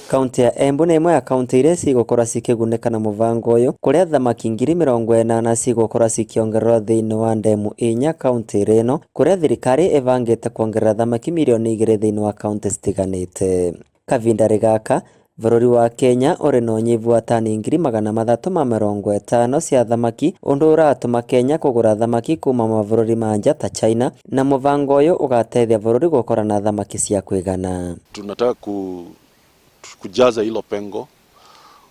Kaunti ya Embu nĩ ĩmwe ya kaunti iria cigũkorwo cikĩgunĩka na mũbango ũyũ kũrĩa thamaki 80,000 cigũkorwo cikĩongererwo thĩinĩ wa ndemu inya kaunti-inĩ ĩno kũrĩa thirikari ĩbangĩte kuongerera thamaki 2 mirioni thĩinĩ wa kaunti citiganĩte. Kahinda gaka bũrũri wa Kenya ũrĩ na ũnyihu wa tani 350,000 cia thamaki ũndũ ũratũma Kenya kũgũra thamaki kuma mabũrũri ma nja ta China na mũbango ũyũ ũgateithia bũrũri gũkorwo na thamaki cia kũigana. Tunataka kujaza hilo pengo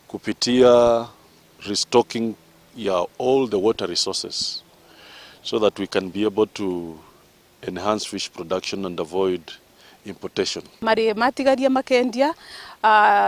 kupitia restocking ya all the water resources so that we can be able to enhance fish production and avoid importation. Mari matigaria makendia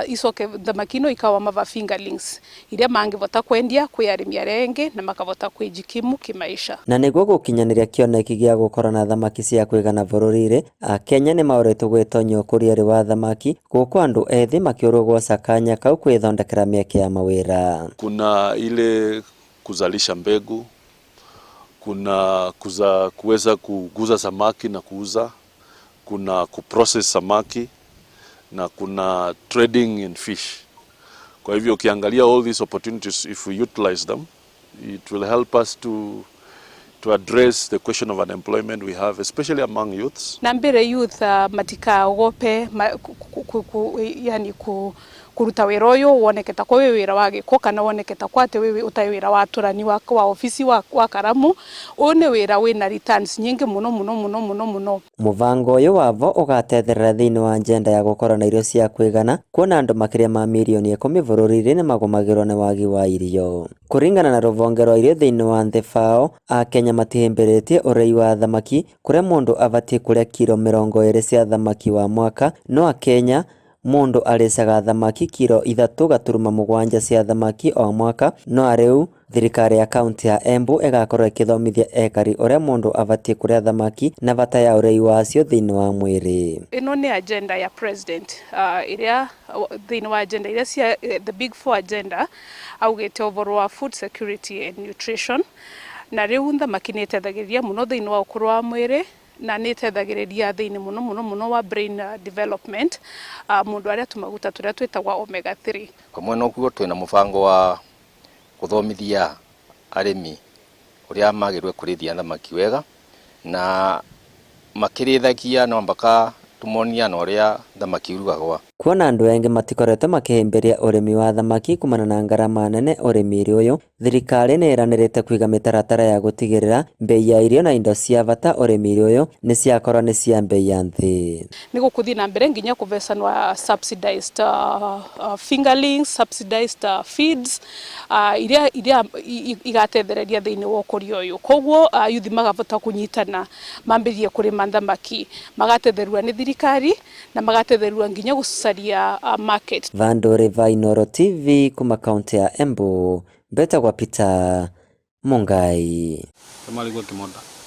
icoke thamaki ino ikawa mava fingerlings iria mangivota kwendia kwi arimi aria engi na makavota kwijikimu kimaisha. Na nĩguo gũkinyanĩria kĩoneki gĩa gũkorwo na thamaki cia kũigana bũrũri-rĩ, Akenya nĩmaũrĩtwo gwĩtonya ũkũria wa thamaki gũkũ andũ ethĩ makĩũrwo gwoca kanya kau kwĩthondekera mĩeke ya mawĩra. Kuna ile kuzalisha mbegu, kuna kuweza kuguza samaki na kuuza, kuna kuprocess samaki na kuna trading in fish. Kwa hivyo ukiangalia all these opportunities, if we utilize them, it will help us to address the question of unemployment we have, especially among youths. Na mbere youth matikaogope ma, ku, ku, ku, yani kuruta wira uyu woneke ta kwa wi wira wa giko kana woneke ta kwa ati wi utai wira wa turani wa ofisi wa karamu. Uyu ni wira wina returns nyingi muno muno muno muno muno. Mũbango ũyũ wavo ũgatethereria thĩinĩ wa njenda ya gũkorwo na irio cia kũigana kuona andũ makĩria ma 10 mirioni bũrũri-inĩ nĩmagũmagĩrwo nĩ wagi wa irio. Kũringana na rũhonge rwa irio thĩinĩ wa thĩ FAO, Akenya matihĩmbĩrĩtie ũrĩi wa thamaki kũrĩa mũndũ abatiĩ kũrĩa kiro 20 cia thamaki wa mwaka, no Akenya mũndũ arĩcaga thamaki kiro 3.7 cia thamaki o mwaka. No rĩu thirikari ya kaunti ya Embu ĩgakorwo ĩkĩthomithia ekari ũrĩa mũndũ abatiĩ kũrĩa thamaki na bata ya ũrĩi wacio thĩinĩ wa mwĩrĩ. Ĩno nĩ agenda ya president ĩrĩa thĩinĩ wa agenda iria cia the big four agenda augĩte ũhoro wa food security and nutrition, na rĩu thamaki nĩ ĩteithagĩrĩria mũno thĩinĩ wa ũkũrũ wa mwĩrĩ na nĩ ĩteithagĩrĩria thĩinĩ mũno mũno mũno wa brain development, mũndũ arĩa tũmaguta tũrĩa twĩtagwo omega 3. Kwa mwena ũguo twĩna mũbango wa gũthomithia arĩmi ũrĩa magĩrĩirwo kũrĩithia thamaki wega na makĩrĩithagia no mpaka tũmonia na ũrĩa thamaki irugagwo. Kuona andũ aingĩ matikoretwo makĩhĩmbĩria ũrĩmi wa thamaki kumana na ngarama nene ũrĩmi-inĩ ũyũ, thirikari nĩ ĩranĩrĩte kũiga mĩtaratara ya gũtigĩrĩra mbei ya irio na indo cia bata ũrĩmi-inĩ ũyũ nĩ ciakorwo nĩ cia mbei ya thĩ. Nĩ gũkũthiĩ na mbere nginya kũvecanwa subsidized fingerlings, subsidized feeds iria igatethereria thĩinĩ wa ũkũria ũyũ. Koguo yuthi magavota kũnyitana mambĩrĩrie kũrĩma thamaki, magatetherua nĩ thirikari na magatetherua nginya gũcaria market. Vandũrĩ va Inooro TV kuma kaunti ya Embu, mbetagwa Peter Mungai. Marigũ kĩmonda.